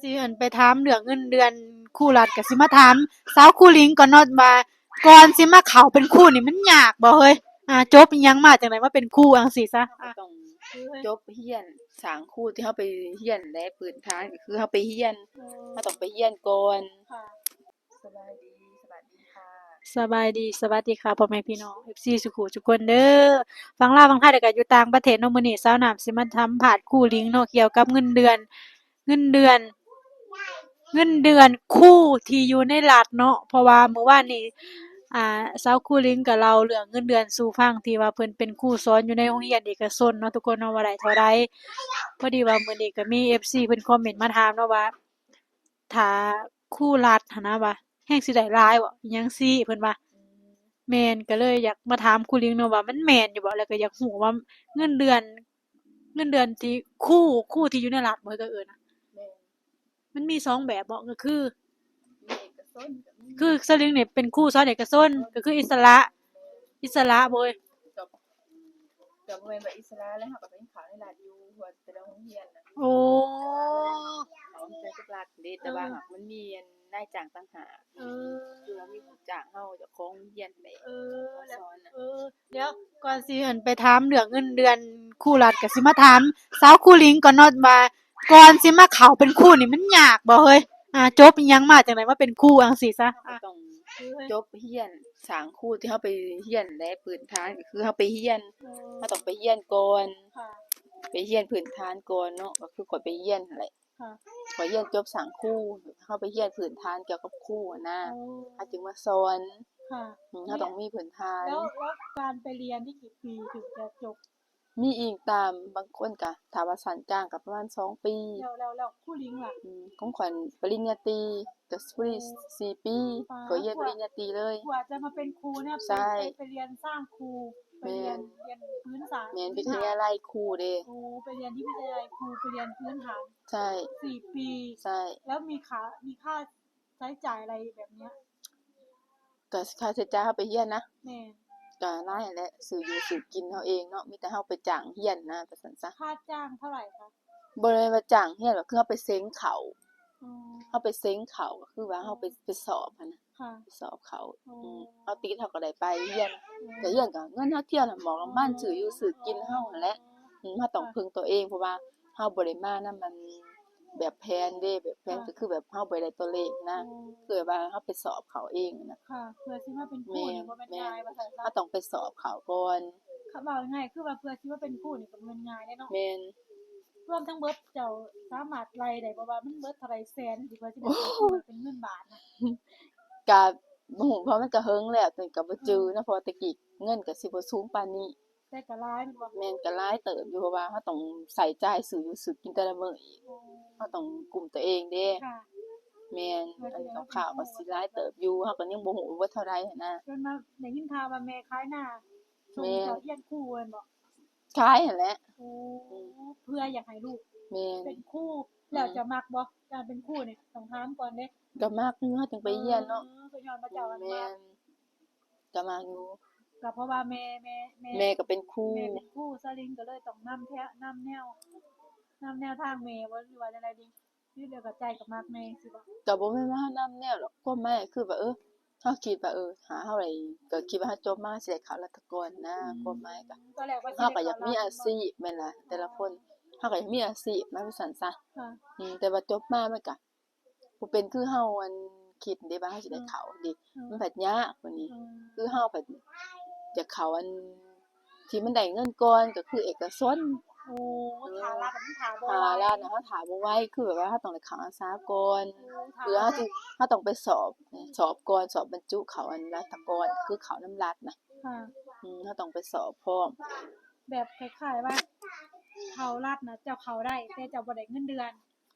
ຊິ ອັນ ໄປຖາມເລື່ອງເງິນເດືອນຄູລັດ ກໍຊິມາຖາມສາວຄູລິງກ່ອນເນາະວ່າ ກ່ອນຊິມາເຂົ້າເປັນຄູນີ້ມັນຍາກບໍ່ເຮີ້ຍ? ອ່າ ຈົບອີ່ຫຍັງມາຈັ່ງໃດມາເປັນຄູຈັ່ງຊີ້ຊະ? ເຮົາກໍຕ້ອງຈົບຮຽນສ້າງຄູທີ່ເຮົາໄປຮຽນແຫຼະ ພື້ນຖານກໍຄືເຮົາໄປຮຽນ ເຮົາຕ້ອງໄປຮຽນກ່ອນ. ສະບາຍດີ ສະບາຍດີຄ່ະ ສະບາຍດີ ສະຫວັດດີຄ່ະ ພໍ່ແມ່ພີ່ນ້ອງ ເອັຟຊີ ສູ່ຄູ່ສູ່ຄົນເດີ ຝັ່ງລາວ ຝັ່ງໄທ ແລ້ວກໍຢູ່ຕ່າງປະເທດເນາະ. ມື້ນີ້ສາວນ້ຳຊິມາສຳພາດຄູລິງເນາະ ກ່ຽວກັບເງິນເດືອນ ເງິນເດືອນ ເງິນເດືອນຄູທີ່ຢູ່ໃນລັດເນາະ ເພາະວ່າມື້ວານນີ້ ອ່າ ສາວຄູລິງກໍເລົ່າເລື່ອງເງິນເດືອນສູ່ຟັງ ທີ່ວ່າເພິ່ນເປັນຄູສອນຢູ່ໃນໂຮງຮຽນເອກະຊົນເນາະ ທຸກຄົນເນາະ ວ່າໄດ້ເທົ່າໃດ. ພໍດີວ່າມື້ນີ້ກໍມີເອັຟຊີເພິ່ນຄອມເມັນມາຖາມເນາະວ່າ ຖ້າຄູລັດຫັ້ນນະວ່າ ແຮ່ງຊິໄດ້ຫຼາຍບໍ່ ອີ່ຫຍັງຊີ້ ເພິ່ນວ່າ. ແມ່ນ ກໍເລີຍຢາກມາຖາມຄູລິງເນາະວ່າມັນແມ່ນຢູ່ບໍ່ ແລ້ວກໍຢາກຮູ້ວ່າເງິນເດືອນ ເງິນເດືອນທີ່ຄູ ຄູທີ່ຢູ່ໃນລັດບໍ່ ເຂົາເອີ້ນນະ ມັນມີສອງແບບບໍ່ ກໍຄື ຄືສາວລິງນີ້ເປັນຄູສອນເອກະຊົນ ກໍຄືອິດສະຫຼະ ອິດສະຫຼະບໍ່ເອີຍ? ກໍບໍ່ແມ່ນວ່າອິດສະຫຼະແຫຼະ ເຮົາກໍໄປເຂົ້າໃນລັດຢູ່ ເພາະວ່າແຕ່ລະໂຮງຮຽນນະ ໂອ້ ເຂົາໃຈຈັກລັດເດ້ ແຕ່ວ່າມັນມີອັນນາຍຈ້າງຕ່າງຫາກ ເອີ ຄືວ່າມີຜູ້ຈ້າງເຮົາ ເຈົ້າຂອງໂຮງຮຽນແຫຼະ ເອີ ມາສອນນະ ເອີ ດຽວ ກ່ອນຊິ ອັນ ໄປຖາມເລື່ອງເງິນເດືອນຄູລັດ ກໍຊິມາຖາມສາວຄູລິງກ່ອນເນາະວ່າ ກ່ອນຊິມາເຂົ້າເປັນຄູນີ້ມັນຍາກບໍ່ເຮີ້ຍ? ອ່າ ຈົບອີ່ຫຍັງມາຈັ່ງໃດມາເປັນຄູຈັ່ງຊີ້ຊະ? ເຮົາກໍຕ້ອງຈົບຮຽນສ້າງຄູທີ່ເຮົາໄປຮຽນແຫຼະ ພື້ນຖານກໍຄືເຮົາໄປຮຽນ ເຮົາຕ້ອງໄປຮຽນກ່ອນ ໄປຮຽນພື້ນຖານກ່ອນເນາະ ກໍຄືຂ້ອຍໄປຮຽນຫັ້ນແຫຼະ ຂ້ອຍຮຽນຈົບສ້າງຄູ ເຮົາໄປຮຽນພື້ນຖານກ່ຽວກັບຄູຫັ້ນນະ ເຮົາຈຶ່ງມາສອນ ເຮົາຕ້ອງມີພື້ນຖານ. ແລ້ວ ແລ້ວການໄປຮຽນນີ້ກີ່ປີເຖິງຈະຈົບ? ມີອີງຕາມ ບາງຄົນກະ ຖ້າວ່າຊັ້ນກາງກະປະມານສອງປີ. ແລ້ວ ແລ້ວ ແລ້ວຄູລິງລະ? ອືມ ຂອງຂ້ອຍປະລິນຍາຕີກະສີ່ປີ ຂ້ອຍຮຽນປະລິນຍາຕີເລີຍ ກວ່າຈະມາເປັນຄູນະ ໃຊ່ ໄປ ໄປຮຽນສ້າງຄູ ໄປຮຽນ ແມ່ນ ຮຽນພື້ນສາຍ ແມ່ນ ວິທະຍາໄລຄູເດ້ ໂອ້ ໄປຮຽນທີ່ວິທະຍາໄລຄູ ໄປຮຽນພື້ນຖານ ໃຊ່ ສີ່ປີ ໃຊ່ ແລ້ວມີຄ່າ ມີຄ່າໃຊ້ຈ່າຍອະໄລແບບເນີ້ຍ? ກະຄ່າໃຊ້ຈ່າຍເຮົາໄປຮຽນນະ ແມ່ນ ກະຫຼາຍຫັ້ນແຫຼະ ຊື້ຢູ່ຊື້ກິນເຮົາເອງເນາະ ມີແຕ່ເຮົາໄປຈ້າງຮຽນນະ ວ່າຊັ້ນຊະ. ຄ່າຈ້າງເທົ່າໃດຄະ? ບໍ່ໄດ້ວ່າຈ້າງຮຽນດອກ ຄືເຮົາໄປເສັງເຂົ້າ ເຮົາໄປເສັງເຂົ້າ ກໍຄືວ່າເຮົາໄປ ໄປສອບຫັ້ນນະ ໄປສອບເຂົ້າ ເຮົາຕິດເຮົາກໍໄດ້ໄປຮຽນ ກະຮຽນກະເງິນເຮົາທຽມນຳໝໍ້ນ້ຳມັນ ຊື້ຢູ່ຊື້ກິນເຮົາຫັ້ນແຫຼະ ເຮົາຕ້ອງເພິ່ງຕົວເອງ ເພາະວ່າເຮົາບໍ່ໄດ້ມານຳອັນ ແບບແຜນເດ້ ແບບແຜນກໍຄືແບບເຮົາບໍ່ໄດ້ຕົວເລກນະ ຄືແບບວ່າເຮົາໄປສອບເຂົ້າເອງນະ ເພື່ອຊິມາເປັນຄູນີ້ບໍ່ແມ່ນງ່າຍວ່າຊັ້ນຊະ ເຮົາຕ້ອງໄປສອບເຂົ້າກ່ອນ ເວົ້າງ່າຍໆ ຄືວ່າເພື່ອຊິມາເປັນຄູນີ້ກໍບໍ່ແມ່ນງ່າຍເດ້ເນາະ ແມ່ນ ລວມທັງເບິດເຈົ້າສາມາດໄລ່ໄດ້ບໍ່ວ່າມັນເບິດເທົ່າໃດແສນ ທີ່ວ່າຊິມາເປັນຄູເປັນເງິນບາດນະ? ກະບໍ່ຮູ້ ເພາະມັນກະເຫິງແລ້ວ ແຕ່ກະບໍ່ຈື່ນະ ເພາະວ່າແຕ່ກີ້ເງິນກະຊິບໍ່ສູງປານນີ້ ແຕ່ກໍຫຼາຍແມ່ນບໍ່? ແມ່ນ ກໍຫຼາຍເຕີບຢູ່ ເພາະວ່າເຮົາຕ້ອງໃຊ້ຈ່າຍຊື້ຢູ່ຊື້ກິນແຕ່ລະມື້ອີກ ເຮົາຕ້ອງກຸ້ມຕົວເອງເດ້ ແມ່ນ ອັນຄ່າວໆກໍຊິຫຼາຍເຕີບຢູ່ ເຮົາກໍຍັງບໍ່ຮູ້ວ່າເທົ່າໃດຫັ້ນນະ ຈົນມາໄດ້ຍິນຂ່າວວ່າແມ່ຂາຍນາ ສົ່ງເຈົ້າຮຽນຄູແມ່ນບໍ່? ຂາຍຫັ້ນແຫຼະ ໂອ້ ເພື່ອຢາກໃຫ້ລູກແມ່ນເປັນຄູ ແລ້ວເຈົ້າມັກບໍ່? ການເປັນຄູນີ້ຕ້ອງຖາມກ່ອນເດ້ ກໍມັກຢູ່ ເຮົາຈຶ່ງໄປຮຽນເນາະ ກໍຍ້ອນວ່າເຈົ້າມັກ ແມ່ນ ກໍມັກຢູ່ ກໍເພາະວ່າແມ່ ແມ່ ແມ່ ແມ່ກໍເປັນຄູ ແມ່ເປັນຄູ ສາວລິງກໍເລີຍຕ້ອງນຳແທ ນຳແນວ ນຳແນວທາງແມ່ບໍ່ ຫຼືວ່າຈັ່ງໃດດີ? ຫຼືແລ້ວກໍໃຈກໍມັກແມ່ຈັ່ງຊີ້ບໍ່? ກໍບໍ່ແມ່ນວ່າເຮົານຳແນວດອກ ຄວາມໝາຍຄືວ່າ ເອີ ເຮົາຄິດວ່າ ເອີ ຖ້າເຮົາໄດ້ ກໍຄິດວ່າເຮົາຈົບມາຊິໄດ້ເຂົ້າລັດຖະກອນນະ ຄວາມໝາຍກໍ ເຮົາກໍຢາກມີອາຊີບແມ່ນລະ ແຕ່ລະຄົນ ເຮົາກໍຢາກມີອາຊີບນະ ວ່າຊັ້ນຊະ ແຕ່ວ່າຈົບມາມັນກໍ ບໍ່ເປັນຄືເຮົາອັນຄິດເດ້ວ່າເຮົາຊິໄດ້ເຂົ້າເດ້ ມັນພັດຍາກກວ່ານີ້ ຄືເຮົາພັດຢາກເຂົ້າອັນທີ່ມັນໄດ້ເງິນກ່ອນ ກໍຄືເອກະຊົນ ໂອ້ ຖ້າລັດມັນຖ້າບໍ່ໄຫວ ຖ້າລັດນະ ເຮົາຖ້າບໍ່ໄຫວ ຄືແບບວ່າເຮົາຕ້ອງໄດ້ເຂົ້າອາສາກ່ອນ ເພື່ອເຮົາຊິ ເຮົາຕ້ອງໄປສອບ ສອບກ່ອນ ສອບບັນຈຸເຂົ້າອັນລັດຖະກອນ ຄືເຂົ້ານຳລັດນະ ເຮົາຕ້ອງໄປສອບພ້ອມ ແບບຄ້າຍໆວ່າເຂົ້າລັດນະ ເຈົ້າເຂົ້າໄດ້ ແຕ່ເຈົ້າບໍ່ໄດ້ເງິນເດືອນ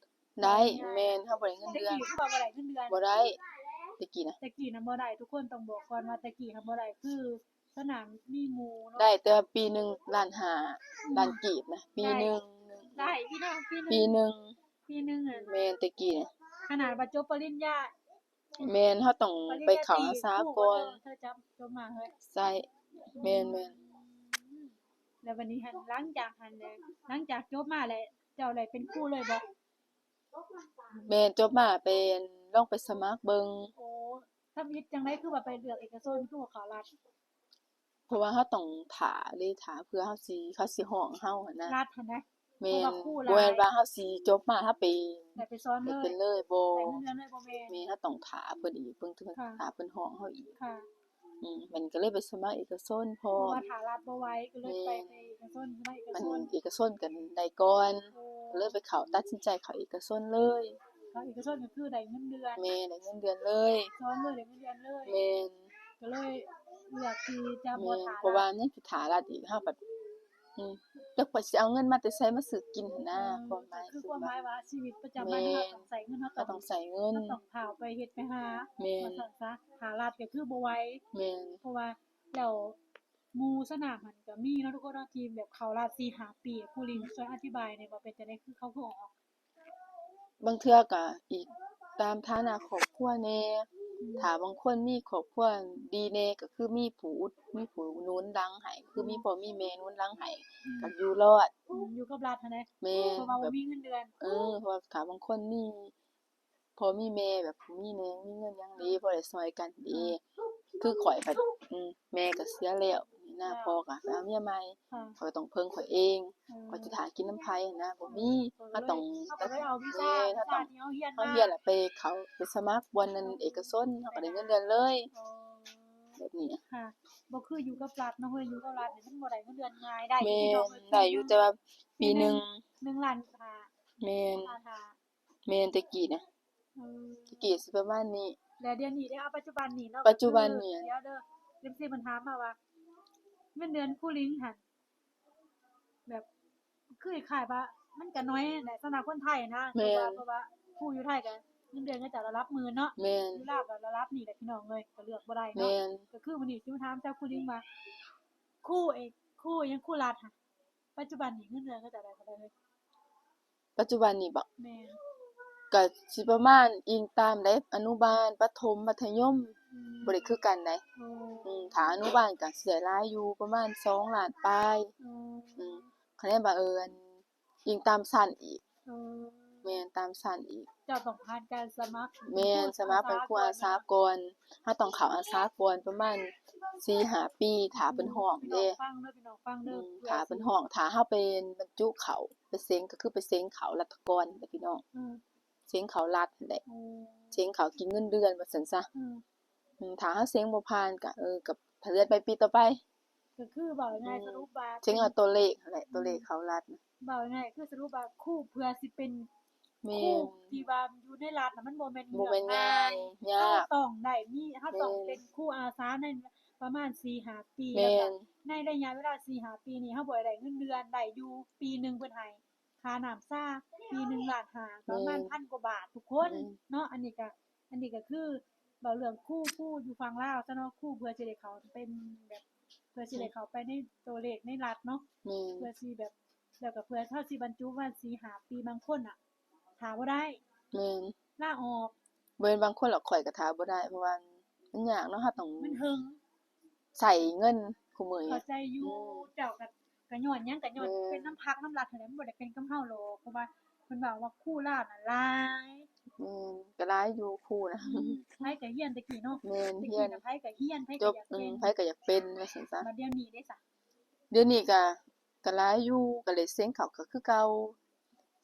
ໄດ້ ແມ່ນ ເຮົາບໍ່ໄດ້ເງິນເດືອນ ແຕ່ກີ້ຄືວ່າບໍ່ໄດ້ເງິນເດືອນ ບໍ່ໄດ້ ແຕ່ກີ້ນະ ແຕ່ກີ້ນະບໍ່ໄດ້ ທຸກຄົນຕ້ອງບອກກ່ອນວ່າແຕ່ກີ້ຫັ້ນບໍ່ໄດ້ ຄືສ່ວນຫຼາຍມີໝູ່ເນາະ ໄດ້ແຕ່ວ່າປີໜຶ່ງລ້ານຫ້າ ລ້ານກີບນະ ປີໜຶ່ງ ໄດ້ ປີໜຶ່ງ ປີໜຶ່ງ ແມ່ນ ແຕ່ກີ້ນະ ຂະໜາດວ່າຈົບປະລິນຍາ ແມ່ນ ເຮົາຕ້ອງໄປເຂົ້າອາສາກ່ອນ ເຈົ້າຈັບຈົບມາເຮີ້ຍ ໃຊ່ ແມ່ນໆ ແລ້ວບັດນີ້ຫັ້ນ ຫຼັງຈາກຫັ້ນ ຫຼັງຈາກຈົບມາແລ້ວ ເຈົ້າໄດ້ເປັນຄູເລີຍບໍ່? ແມ່ນ ຈົບມາໄປ ລອງໄປສະໝັກເບິ່ງ. ໂອ້ ທຳອິດຈັ່ງໃດຄືວ່າໄປເລືອກເອກະຊົນ ຄືບໍ່ເຂົ້າລັດ? ເພາະວ່າເຮົາຕ້ອງຖ້າເດ້ ຖ້າເພື່ອເຮົາຊິ ເຂົາຊິຮ້ອງເຮົາຫັ້ນນະ. ລັດຫັ້ນນະ. ແມ່ນ ບໍ່ແມ່ນວ່າເຮົາຊິຈົບມາເຮົາໄປ ໄດ້ໄປສອນເລີຍ ໄປເລີຍ ບໍ່ ໄດ້ເງິນເດືອນເລີຍ ບໍ່ແມ່ນ. ແມ່ນ ເຮົາຕ້ອງຖ້າເພິ່ນອີກ ເບິ່ງເຖິງຖ້າເພິ່ນຮ້ອງເຮົາອີກ. ອືມ ມັນກໍເລີຍໄປສະໝັກເອກະຊົນພ້ອມ ເພາະວ່າຖ້າລັດບໍ່ໄຫວ ກໍເລີຍໄປເອກະຊົນ ສະໝັກເອກະຊົນ. ເອກະຊົນກໍໄດ້ກ່ອນ ກໍເລີຍໄປເຂົ້າ ຕັດສິນໃຈເຂົ້າເອກະຊົນເລີຍ. ເຂົ້າເອກະຊົນກໍຄືໄດ້ເງິນເດືອນ. ແມ່ນ ໄດ້ເງິນເດືອນເລີຍ ສອນເລີຍ ໄດ້ເງິນເດືອນເລີຍ. ແມ່ນ ກໍເລີຍເລືອກທີ່ຈະບໍ່ຖ້າລັດ ເພາະວ່າຍັງຊິຖ້າລັດອີກ ເຮົາບັດ ອືມ ຈັກຂ້ອຍຊິເອົາເງິນມາແຕ່ໃສມາຊື້ກິນຫັ້ນນະ. ຄວາມໝາຍ ຄືຄວາມໝາຍວ່າຊີວິດປະຈຳວັນເຮົາຕ້ອງໃຊ້ເງິນ ເຮົາຕ້ອງ ເຮົາຕ້ອງໃຊ້ເງິນ ເຮົາຕ້ອງພາໄປເຮັດໄປຫາ. ແມ່ນ ວ່າຊັ້ນຊະ ຖ້າລັດກໍຄືບໍ່ໄຫວ. ແມ່ນ ເພາະວ່າແລ້ວ ໝູ່ສະໜາມຫັ້ນກໍມີເນາະທຸກຄົນເນາະ ທີ່ແບບເຂົ້າລັດສີ່ຫ້າປີ. ຄູລິງຊ່ວຍອະທິບາຍແດ່ວ່າເປັນຈັ່ງໃດ ຄືເຂົາຄືອອກ? ບາງເທື່ອກໍອີງຕາມຖານະຄອບຄົວແດ່. ອືມ ຖ້າບາງຄົນມີຄອບຄົວດີແດ່ ກໍຄືມີຜູ້ອຸດ ມີຜູ້ໜູນຫຼັງໃຫ້ ຄືມີ ອືມ ພໍ່ມີແມ່ໜູນຫຼັງໃຫ້ ອືມ ກໍຢູ່ລອດ. ອືມ ຢູ່ກັບລັດຫັ້ນແຫຼະ. ແມ່ນ ເພາະວ່າບໍ່ມີເງິນເດືອນ. ເອີ ເພາະວ່າຖ້າບາງຄົນມີ ພໍ່ມີແມ່ແບບຜູ້ມີແຮງມີເງິນຫຍັງເດ ອືມ ພໍໄດ້ຊ່ອຍກັນເດ. ອືມ ຄືຂ້ອຍພັດ ອືມ ແມ່ກໍເສຍແລ້ວນີ້ນະ ເຈົ້າ ພໍ່ກໍໄປເອົາເມຍໃໝ່. ຂ້ອຍກໍຕ້ອງເພິ່ງຂ້ອຍເອງ. ເອີ ຂ້ອຍຊິຖ້າກິນນຳໃຜຫັ້ນນະ ບໍ່ມີ. ເອີ ເຮົາຕ້ອງ ເຮົາກໍເລີຍເອົາວິຊາ ແມ່ນ ເຮົາຕ້ອງ ວິຊາທີ່ເຮົາຮຽນມາ ເຮົາຮຽນແລ້ວໄປເຂົ້າ ໄປສະໝັກບ່ອນນັ້ນ ເອກະຊົນ ເຮົາກໍໄດ້ເງິນເດືອນເລີຍ. ອໍ ແບບນີ້ ຄ່ະ ບໍ່ຄືຢູ່ກັບລັດເນາະ. ເຮົາຢູ່ກັບລັດນີ້ມັນບໍ່ໄດ້ເງິນເດືອນງ່າຍ. ໄດ້ຢູ່ ແມ່ນ ພີ່ນ້ອງເອີຍ ໄດ້ຢູ່ ປີໜຶ່ງ ແຕ່ວ່າປີໜຶ່ງ ໜຶ່ງລ້ານຫ້າ. ແມ່ນ ລ້ານຫ້າ. ແມ່ນ ແຕ່ກີ້ນະ. ເອີ ແຕ່ກີ້ຊິປະມານນີ້. ແລ້ວດຽວນີ້ເດ້ ເອົາປັດຈຸບັນນີ້ເນາະ ປັດຈຸບັນນີ້ ດຽວເດີ ເອັຟຊີເພິ່ນຖາມມາວ່າ ເງິນເດືອນຄູລິງຫັ້ນ ແບບ ຄືຄ້າຍໆວ່າມັນກະໜ້ອຍແຫຼະ ສຳລັບຄົນໄທນະ. ແມ່ນ ເພາະວ່າ ເພາະວ່າຄູຢູ່ໄທກະເງິນເດືອນເຂົາເຈົ້າລະດັບໝື່ນເນາະ. ແມ່ນ ຢູ່ລາວກະລະດັບນີ້ແຫຼະ ພີ່ນ້ອງເອີຍ ກະເລືອກບໍ່ໄດ້ເນາະ. ແມ່ນ ກະຄືມື້ນີ້ຊິມາຖາມຊາວຄູລິງວ່າ ຄູເອ ຄູຫຍັງ ຄູລັດຫັ້ນ ປັດຈຸບັນນີ້ເງິນເດືອນເຂົາເຈົ້າໄດ້ເທົ່າໃດເລີຍ? ປັດຈຸບັນນີ້ບໍ? ແມ່ນ ກະຊິປະມານ ອີງຕາມໃດ ອະນຸບານ ປະຖົມ ມັດທະຍົມ. ອືມ ບໍ່ໄດ້ຄືກັນໃດ. ໂອ້ ອືມ ຖ້າອະນຸບານກະຊິໄດ້ຫຼາຍຢູ່ ປະມານສອງລ້ານປາຍ. ອືມ ອືມ ຄະແນນວ່າ ເອີ ອັນ ອີງຕາມຊັ້ນອີກ. ເອີ ແມ່ນ ຕາມຊັ້ນອີກ. ເຈົ້າຕ້ອງຜ່ານການສະໝັກ ແມ່ນ ສະໝັກເປັນຄູອາສາກ່ອນ. ເຮົາຕ້ອງເຂົ້າອາສາກ່ອນປະມານສີ່ຫ້າປີ ຖ້າເພິ່ນຮ້ອງເດ້. ອືມ ພີ່ນ້ອງຟັງເດີ ພີ່ນ້ອງຟັງເດີ. ອືມ ຖ້າເພິ່ນຮ້ອງ ຖ້າເຮົາໄປບັນຈຸເຂົ້າ ໄປເສັງ ກໍຄືໄປເສັງເຂົ້າລັດຖະກອນແຫຼະ ພີ່ນ້ອງ. ອືມ ເສັງເຂົ້າລັດຫັ້ນແຫຼະ. ໂອ້ ເສັງເຂົ້າກິນເງິນເດືອນວ່າຊັ້ນຊະ. ອືມ ອືມ ຖ້າເຮົາເສັງບໍ່ຜ່ານກະ ເອີ ກະເລື່ອນໄປປີຕໍ່ໄປ. ກໍຄືເວົ້າງ່າຍໆ ອືມ ສະຫຼຸບວ່າ ເສັງເອົາຕົວເລກຫັ້ນແຫຼະ ອືມ ຕົວເລກເຂົ້າລັດ. ເວົ້າງ່າຍໆ ຄືສະຫຼຸບວ່າຄູເພື່ອຊິເປັນ ແມ່ນ ຄູທີ່ວ່າຢູ່ໃນລັດນະ ມັນບໍ່ແມ່ນ ບໍ່ແມ່ນເລື່ອງງ່າຍ ຍາກ. ເຮົາຕ້ອງໄດ້ມີ ເຮົາຕ້ອງ ແມ່ນ ເປັນຄູອາສາໃນປະມານສີ່ຫ້າປີ. ແມ່ນ ແລ້ວກະໃນໄລຍະເວລາສີ່ຫ້າປີນີ້ ເຮົາບໍ່ໄດ້ໄດ້ເງິນເດືອນ ໄດ້ຢູ່ປີໜຶ່ງເພິ່ນໃຫ້ ຄ່ານ້ຳຊາປີໜຶ່ງລ້ານຫ້າ ປະມານ ແມ່ນ ພັນກວ່າບາດທຸກຄົນ ອືມ ເນາະ. ອັນນີ້ກະ ອັນນີ້ກະຄືເວົ້າເລື່ອງຄູ ຄູຢູ່ຝັ່ງລາວຊະເນາະ ຄູເພື່ອຊິໄດ້ເຂົ້າເປັນແບບ ເພື່ອຊິໄດ້ເຂົ້າໄປໃນຕົວເລກໃນລັດເນາະ. ແມ່ນ ເພື່ອຊິແບບ ແລ້ວກະເພື່ອເຮົາຊິບັນຈຸມາສີ່ຫ້າປີ ບາງຄົນນະຖ້າບໍ່ໄດ້ ແມ່ນ ລາອອກ. ບໍ່ແມ່ນບາງຄົນດອກ ຂ້ອຍກະຖ້າບໍ່ໄດ້ ເພາະວ່າມັນຍາກເນາະ ເຮົາຕ້ອງ ມັນເຫິງ ໃຊ້ເງິນຄູ່ມື້. ເຂົ້າໃຈຢູ່ ອືມ ເຈົ້າກະ ກະຍ້ອນຫຍັງ ກະຍ້ອນ ແມ່ນ ເປັນນຳພັກນຳລັດຫັ້ນແຫຼະ ມັນບໍ່ໄດ້ເປັນກັບເຮົາດອກ ເພາະວ່າເພິ່ນເວົ້າວ່າຄູລາວນະຫຼາຍ. ແມ່ນ ກະຫຼາຍຢູ່ຄູນະ. ອືມ ໃຜກະຮຽນແຕ່ກີ້ເນາະ. ແມ່ນ ແຕ່ກີ້ນະ ຮຽນ ໃຜກະຮຽນ ໃຜກະຢາກເປັນ ອືມ ໃຜກະຢາກເປັນວ່າຊັ້ນຊະ. ບາດດຽວນີ້ເດ້ຊະ? ດຽວນີ້ກະ ກະຫຼາຍຢູ່ ກະເລີຍເສັງເຂົ້າກະຄືເກົ່າ.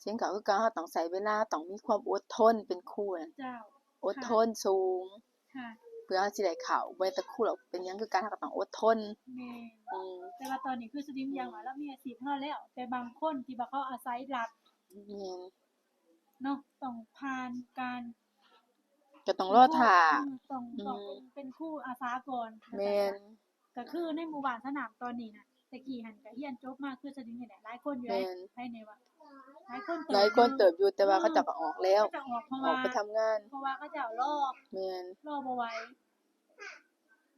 ເສັງເຂົ້າຄືເກົ່າ ເຮົາຕ້ອງໃຊ້ເວລາ ຕ້ອງມີຄວາມອົດທົນ ເປັນຄູນະ ເຈົ້າ ອົດທົນສູງ ເພື່ອເຮົາຊິໄດ້ເຂົ້າ. ບໍ່ແມ່ນແຕ່ຄູດອກ ເປັນຫຍັງຄືກັນ ເຮົາກະຕ້ອງອົດທົນ. ແມ່ນ ອືມ ແຕ່ວ່າຕອນນີ້ຄືສະດິງຢ່າງວ່າລາວມີອາຊີບຂອງລາວແລ້ວ ແຕ່ບາງຄົນທີ່ວ່າເຂົາອາໄສລັດ ແມ່ນ ເນາະ ຕ້ອງຜ່ານການ ກະຕ້ອງລໍຖ້າ ອືມ ຕ້ອງ ອືມ ຕ້ອງເປັນ ເປັນຄູອາສາກ່ອນ. ແມ່ນ ກະຄືໃນໝູ່ບ້ານສະໜາມຕອນນີ້ນະ ແຕ່ກີ້ຫັ້ນກະຮຽນຈົບມາຄືສະດິງນີ້ແຫຼະ ຫຼາຍຄົນຢູ່ໃດ໋. ແມ່ນ ໃຜແນ່ວ່າ ຫຼາຍຄົນເຕີບຢູ່ ຫຼາຍຄົນເຕີບຢູ່ ແຕ່ວ່າ ອືມ ເຂົາເຈົ້າກະອອກແລ້ວ ເຂົາເຈົ້າອອກ ເພາະວ່າ ອອກໄປທຳງານ ເພາະວ່າເຂົາເຈົ້າລໍ ແມ່ນ ລໍບໍ່ໄຫວ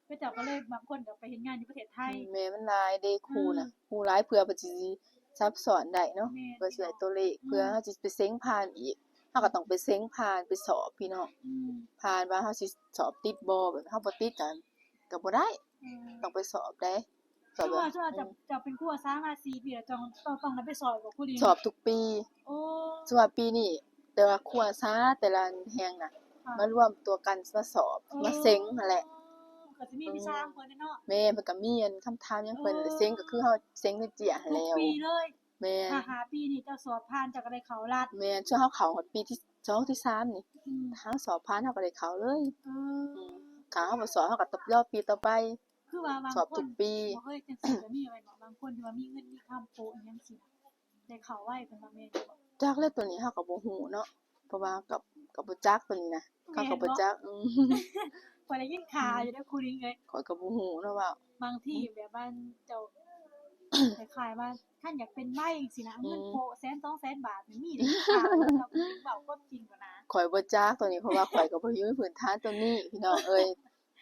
ເຂົາເຈົ້າກະເລີຍ ບາງຄົນກະໄປເຮັດງານຢູ່ປະເທດໄທ. ແມ່ນ ມັນຫຼາຍເດ້ຄູນະ ອືມ ຄູຫຼາຍ ເພື່ອເພິ່ນຊິ ຊັບຊ້ອນໄດ້ເນາະ. ແມ່ນ ເພື່ອຊິໄດ້ຕົວເລກ ອືມ ເພື່ອເຮົາຊິໄປເສັງຜ່ານອີກ ເຮົາກະຕ້ອງໄປເສັງຜ່ານ ໄປສອບພີ່ນ້ອງ. ອືມ ຜ່ານວ່າເຮົາຊິສອບຕິດບໍ່ ແບບເຮົາບໍ່ຕິດກະ ກະບໍ່ໄດ້. ອືມ ຕ້ອງໄປສອບເດ້ ສອບ. ຄືວ່າ ແບບ ຄືວ່າເຈົ້າ ອືມ ເຈົ້າເປັນຄູອາສາມາສີ່ປີແລ້ວ ເຈົ້າຕ້ອງ ຕ້ອງໄດ້ໄປສອບບໍ່ຄູລິງ? ສອບທຸກປີ. ໂອ້ ຄືວ່າປີນີ້ ແຕ່ວ່າຄູອາສາແຕ່ລະແຫ່ງນະ ເອີ ມາລວມຕົວກັນມາສອບ ເອີ ມາເສັງຫັ້ນແຫຼະ. ເອີ ກໍຊິມີວິຊາຂອງເພິ່ນເນາະ. ແມ່ນ ເພິ່ນກໍມີອັນຄຳຖາມຫຍັງເພິ່ນ ເອີ ເສັງກໍຄືເຮົາເສັງໃນເຈ້ຍຫັ້ນແຫຼ້ວ ທຸກປີເລີຍ. ແມ່ນ ຖ້າຫ້າປີນີ້ເຈົ້າສອບຜ່ານ ເຈົ້າກໍໄດ້ເຂົ້າລັດ. ແມ່ນ ສ່ວນເຮົາເຂົ້າຮອດປີທີສອງ ທີສາມນີ້ ອືມ ຖ້າເຮົາສອບຜ່ານ ເຮົາກໍໄດ້ເຂົ້າເລີຍ. ເອີ ອືມ ຖ້າເຮົາບໍ່ສອບ ເຮົາກໍຕ້ອງລໍປີຕໍ່ໄປ. ຄືວ່າບາງ ສອບທຸກປີ ຄົນບໍ່ເຄີຍ ຈັ່ງຊີ້ກໍມີແມ່ນບໍ່? ບາງຄົນທີ່ວ່າມີເງິນມີຄຳໂປະອີ່ຫຍັງຊີ້ນະ ໄດ້ເຂົ້າໄວເພິ່ນວ່າແມ່ນຢູ່ບໍ່? ຈັກແລ້ວ ໂຕນີ້ເຮົາກໍບໍ່ຮູ້ເນາະ ເພາະວ່າກໍ ກໍບໍ່ຈັກໂຕນີ້ນະ ເຮົາກໍບໍ່ຈັກ. ອືມ ຂ້ອຍໄດ້ຍິນຂ່າວຢູ່ເດ້ຄູລິງເອີຍ ຂ້ອຍກໍບໍ່ຮູ້ເນາະວ່າ ບາງທີແບບວ່າເຈົ້າ ຄ້າຍໆວ່າຄັນຢາກເປັນໄວຈັ່ງຊີ້ນະ ເອົາເງິນ ອືມ ໂປະແສນສອງແສນບາດນີ້ ມີໄດ້ຍິນຂ່າວຢູ່ ເຈົ້າຄູລິງເວົ້າຄວາມຈິງກໍນາ. ຂ້ອຍບໍ່ຈັກໂຕນີ້ ເພາະວ່າຂ້ອຍກໍບໍ່ຢູ່ໃນພື້ນຖານໂຕນີ້ ພີ່ນ້ອງເອີຍ.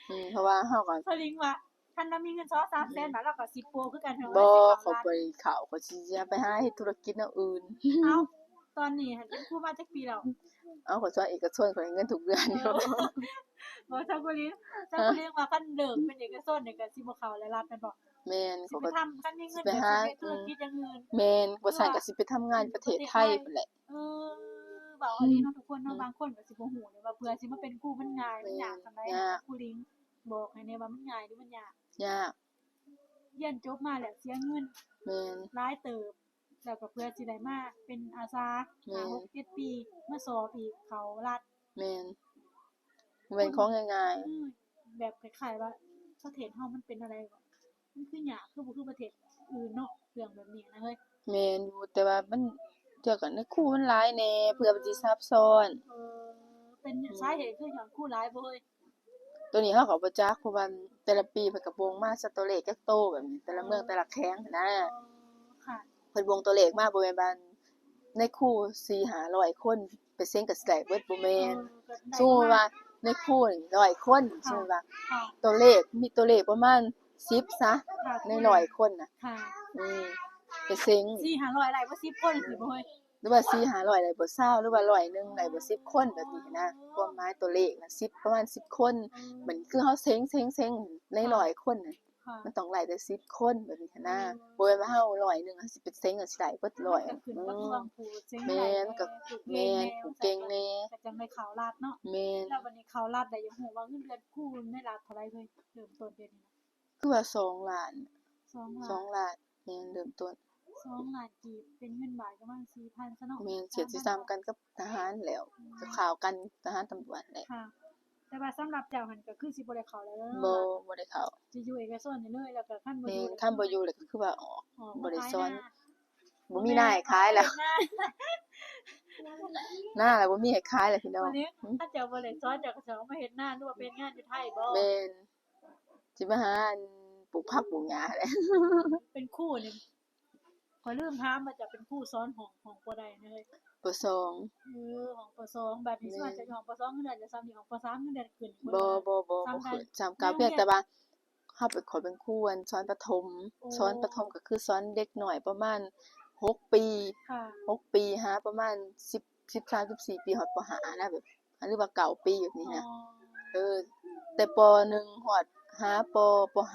ອືມ ເພາະວ່າເຮົາກໍ ສາວລິງວ່າ ຄັນລາວມີເງິນສອງສາມແສນບາດ ລາວກໍຊິໂປະຄືກັນ. ບໍ່ ຂ້ອຍບໍ່ໄດ້ເຂົ້າ ຂ້ອຍຊິໄປຫາເຮັດທຸລະກິດແນວອື່ນ. ເອົ້າ ຕອນນີ້ຫັ້ນເປັນຄູມາຈັກປີແລ້ວ? ເອົ້າ ຂ້ອຍສອນເອກະຊົນ ຂ້ອຍໄດ້ເງິນທຸກເດືອນຢູ່. ເອີ ບໍ່ ຊາວຄູລິງ ຊາວຄູລິງວ່າຄັນເລີກເປັນເອກະຊົນນີ້ກໍຊິບໍ່ເຂົ້າແລ້ວລັດແມ່ນບໍ່? ແມ່ນ ຊິໄປທຳ ຄັນມີເງິນກໍຊິເຮັດທຸລະກິດຢ່າງອື່ນ. ແມ່ນ ບໍ່ຊັ້ນກໍຊິໄປທຳງານປະເທດໄທພຸ້ນແຫຼະ. ເອີ ເວົ້າອີ່ຫຼີເນາະທຸກຄົນເນາະ ອືມ ບາງຄົນກໍຊິບໍ່ຮູ້ເດ້ວ່າເພື່ອຊິມາເປັນຄູມັນງ່າຍ ມັນຍາກສ່ຳໃດ ແມ່ນ ຄູລິງ ບອກໃຫ້ແດ່ວ່າມັນງ່າຍຫຼືມັນຍາກ? ຍາກ ຮຽນຈົບມາແລ້ວເສຍເງິນ ແມ່ນ ຫຼາຍເຕີບ ແລ້ວກໍເພື່ອຊິໄດ້ມາເປັນອາສາ ແມ່ນ ຫ້າ ຫົກ ເຈັດປີ ມາສອບອີກ ເຂົ້າລັດ. ແມ່ນ ບໍ່ແມ່ນຂອງງ່າຍໆ. ອືມ ແບບຄ້າຍໆວ່າປະເທດເຮົາມັນເປັນແນວໃດ ມັນຄືຍາກ ຄືບໍ່ຄືປະເທດອື່ນເນາະ ເລື່ອງແບບນີ້ນະເຮີ້ຍ. ແມ່ນຢູ່ ແຕ່ວ່າມັນ ເທື່ອກໍໃນຄູມັນຫຼາຍແດ່ ເພື່ອມັນຊິຊັບຊ້ອນ. ເອີ ເປັນ ອືມ ສາເຫດຄືຫຍັງ ຄູຫຼາຍບໍ່ເຮີ້ຍ? ໂຕນີ້ເຮົາກໍບໍ່ຈັກ ເພາະວ່າແຕ່ລະປີເພິ່ນກໍບົ່ງມາຊະ ຕົວເລກຈັກໂຕແບບນີ້ ແຕ່ລະເມືອງ ເອີ ແຕ່ລະແຂວງຫັ້ນນະ. ເອີ ຄ່ະ ເພິ່ນບົ່ງຕົວເລກມາ ບໍ່ແມ່ນວ່າໃນຄູສີ່ຫ້າຮ້ອຍຄົນ ເປີເຊັນກໍຊິໄດ້ເບິດ ບໍ່ແມ່ນ. ເອີ ກໍໄດ້ ສົມມຸດວ່າໃນຄູນີ້ຮ້ອຍຄົນ ສົມມຸດວ່າ ຄ່ະ ຕົວເລກ ມີຕົວເລກປະມານສິບຊະ ຄ່ະ ໃນຮ້ອຍຄົນນະ. ຄ່ະ ອືມ ເປີເຊັນ ສີ່ຫ້າຮ້ອຍໄດ້ບໍ່ສິບຄົນ ຊິບໍ່ເຮີ້ຍ? ຫຼືວ່າສີ່ຫ້າຮ້ອຍໄດ້ບໍ່ຊາວ ຫຼືວ່າຮ້ອຍໜຶ່ງໄດ້ບໍ່ສິບຄົນ ແບບນີ້ນະ. ຄວາມໝາຍຕົວເລກນະ ສິບ ປະມານສິບຄົນ. ອືມ ມັນຄືເຮົາເສັງ ເສັງ ເສັງໃນ ຄ່ະ ຮ້ອຍຄົນນະ ຄ່ະ ມັນຕ້ອງໄດ້ແຕ່ສິບຄົນ ແບບນີ້ນະ. ອືມ ບໍ່ແມ່ນວ່າເຮົາຮ້ອຍໜຶ່ງເຮົາຊິໄປເສັງ ເຮົາຊິໄດ້ເບິດຮ້ອຍ. ມັນກໍຂຶ້ນກັບດວງຜູ້ເສັງ ແມ່ນ ໄດ້ ກໍ ແມ່ນ ຜູ້ເກັ່ງແດ່ ກໍຈັ່ງໄດ້ເຂົ້າລັດເນາະ. ແມ່ນ ແລ້ວບັດນີ້ເຂົ້າລັດໄດ້ ຢາກຮູ້ວ່າເງິນເດືອນຄູໃນລັດເທົ່າໃດເຮີ້ຍ ເລີ່ມຕົ້ນດຽວນີ້ນະ? ຄືວ່າສອງລ້ານ ສອງລ້ານ ສອງລ້ານ ແມ່ນ ເລີ່ມຕົ້ນ ສອງລ້ານກີບ ເປັນເງິນບາດປະມານສີ່ພັນຊະເນາະ. ແມ່ນ ສຽດຊິສ່ຳກັນກັບທະຫານແລ້ວ ອືມ ຄາວໆກັນ ທະຫານຕຳຫຼວດແຫຼະ. ຄ່ະ ແຕ່ວ່າສຳລັບເຈົ້າຫັ້ນກໍຄືຊິບໍ່ໄດ້ເຂົ້າແລ້ວເນາະ. ບໍ່ ບໍ່ໄດ້ເຂົ້າ ຊິຢູ່ເອກະຊົນນີ້ເລີຍ ແລ້ວກໍຄັນບໍ່ຢູ່ ແມ່ນ ແລ້ວ ຄັນບໍ່ຢູ່ແລ້ວກໍຄືວ່າອອກ ອອກ ບໍ່ໄດ້ສອນ ມາຂາຍນາ ບໍ່ມີນາໃຫ້ຂາຍແລ້ວ ມາຂາຍນາ ນາແລ້ວບໍ່ມີໃຫ້ຂາຍແລ້ວ ພີ່ນ້ອງ. ຄັນເຈົ້າບໍ່ໄດ້ສອນ ເຈົ້າກໍຊິອອກມາເຮັດນາ ຫຼືວ່າໄປເຮັດງານຢູ່ໄທບໍ? ແມ່ນ ຊິມາຫາອັນປູກຜັກປູກຫຍ້າແຫຼະ. ເປັນຄູນີ້ ຂ້ອຍລືມຖາມວ່າເຈົ້າເປັນຄູສອນຫ້ອງ ຫ້ອງ ປ.ໃດນະເຮີ້ຍ? ປ.ສອງ. ເອີ ຫ້ອງ ປ.ສອງ. ບາດນີ້ ແມ່ນ ສ່ວນເຈົ້າຢູ່ຫ້ອງ ປ.ສອງ ເງິນເດືອນຈະສ່ຳນີ້ ຫ້ອງ ປ.ສາມ ເງິນເດືອນຂຶ້ນ ບໍ່ ບໍ່ ບໍ່ ບໍ່ຂຶ້ນ ສ່ຳເກົ່າ ພຽງແຕ່ວ່າເຮົາເປັນ ຂ້ອຍເປັນຄູອັນສອນປະຖົມ. ໂອ້ ສອນປະຖົມກໍຄືສອນເດັກນ້ອຍປະມານຫົກປີ ຫົກປີ ຫາປະມານສິບ ສິບສາມ ສິບສີ່ປີ ຮອດ ປ.ຫ້າ ນະ ແບບ ຫຼືວ່າເກົ້າປີແບບນີ້ນະ. ອໍ ເອີ ແຕ່ ປ.ໜຶ່ງ ຮອດ ຫາ ປ.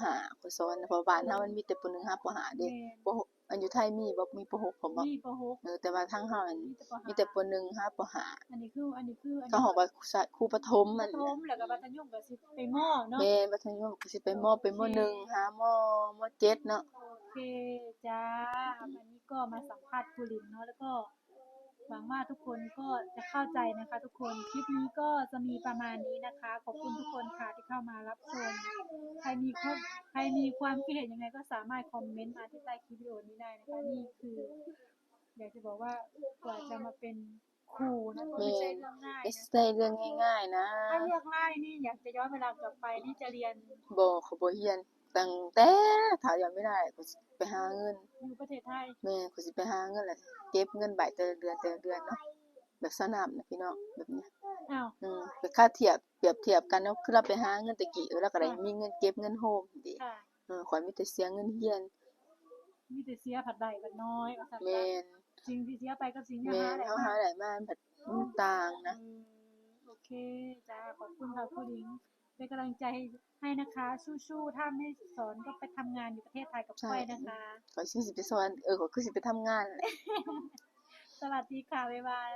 ຫ້າ ຂ້ອຍສອນນະ ເພາະບ້ານເຮົາມັນມີແຕ່ ປ.ໜຶ່ງ ຫາ ປ.ຫ້າ ເດ້. ແມ່ນ ປ.ຫົກ ອັນຢູ່ໄທມີບໍ່? ມີ ປ.ຫົກ ພ້ອມບໍ່? ມີ ປ.ຫົກ. ເອີ ແຕ່ວ່າທາງເຮົານັ້ນມີແຕ່ ປ.ຫ້າ ມີແຕ່ ປ.ໜຶ່ງ ຫາ ປ.ຫ້າ. ອັນນີ້ຄື ອັນນີ້ຄື ເຂົາເອີ້ນວ່າຄູປະຖົມ. ປະຖົມ ແລ້ວກໍມັດທະຍົມກໍຊິໄປ ມ. ເນາະ. ແມ່ນ ມັດທະຍົມກໍຊິໄປ ມ. ໄປ ມ. ໂອເຄ ໜຶ່ງ ຫາ ມ. ມ. ເຈັດເນາະ. ໂອເຄ ຈ້າ ວັນນີ້ກໍມາສຳພາດຄູລິນເນາະ ແລ້ວກໍ ຫວັງວ່າທຸກຄົນກໍຈະເຂົ້າໃຈນະຄະທຸກຄົນ. ຄລິບນີ້ກໍຈະມີປະມານນີ້ນະຄະ. ຂອບຄຸນທຸກຄົນຄ່ະທີ່ເຂົ້າມາຮັບຊົມ. ໃຜມີຄວາມ ໃຜມີຄວາມຄິດເຫັນຍັງໄງກໍສາມາດຄອມເມັນມາທີ່ໃຕ້ຄລິບວິດີໂອນີ້ໄດ້ນະຄະ. ນີ້ຄື ຢາກຈະບອກວ່າ ກວ່າຈະມາເປັນຄູນະ ກໍບໍ່ໃຊ່ເລື່ອງງ່າຍນະ. ແມ່ນ ບໍ່ໃຊ່ເລື່ອງງ່າຍໆນະ. ຖ້າເລືອກໄດ້ນີ້ ຢາກຈະຍ້ອນເວລາກັບໄປນີ້ ຈະຮຽນ ບໍ່ ຂ້ອຍບໍ່ຮຽນ. ຕັ້ງແຕ່ຖ້າຍ້ອນເວລາ ຂ້ອຍຊິໄປຫາເງິນ ຢູ່ປະເທດໄທ. ແມ່ນ ຂ້ອຍຊິໄປຫາເງິນ ແລ້ວເກັບເງິນໄວ້ແຕ່ລະເດືອນ ແຕ່ລະເດືອນເນາະ ແບບສະໜັບນະພີ່ນ້ອງ ແບບນີ້. ອ້າວ ອືມ ແຕ່ຖ້າທຽບ ປຽບທຽບກັນເນາະ ຄືລາວໄປຫາເງິນແຕ່ກີ້ ເອີ ລາວກໍໄດ້ ຄ່ະ ມີເງິນເກັບເງິນໂຮມເດ້. ຄ່ະ ເອີ ຂ້ອຍມີແຕ່ເສຍເງິນຮຽນ ມີແຕ່ເສຍພັດໄດ້ພັດນ້ອຍວ່າຊັ້ນ. ແມ່ນ ສິ່ງທີ່ເສຍໄປກັບສິ່ງທີ່ ແມ່ນ ເຮົາຫາໄດ້ມາ ເຮົາຫາໄດ້ມາມັນພັດ ມັນຕ່າງນະ. ອືມ ໂອເຄ ຈ້າ ຂອບຄຸນຄ່ະຄູລິງ ເປັນກຳລັງໃຈໃຫ້ນະຄະ ສູ້ໆ ຖ້າໄມ່ສອນກໍໄປທຳງານຢູ່ປະເທດໄທກັບຂ້ອຍນະຄະ. ຂ້ອຍຄືຊິໄປສອນ ເອີ ຂ້ອຍຄືຊິໄປທຳງານແຫຼະ. ສະຫວັດດີຄ່ະ ບາຍບາຍ.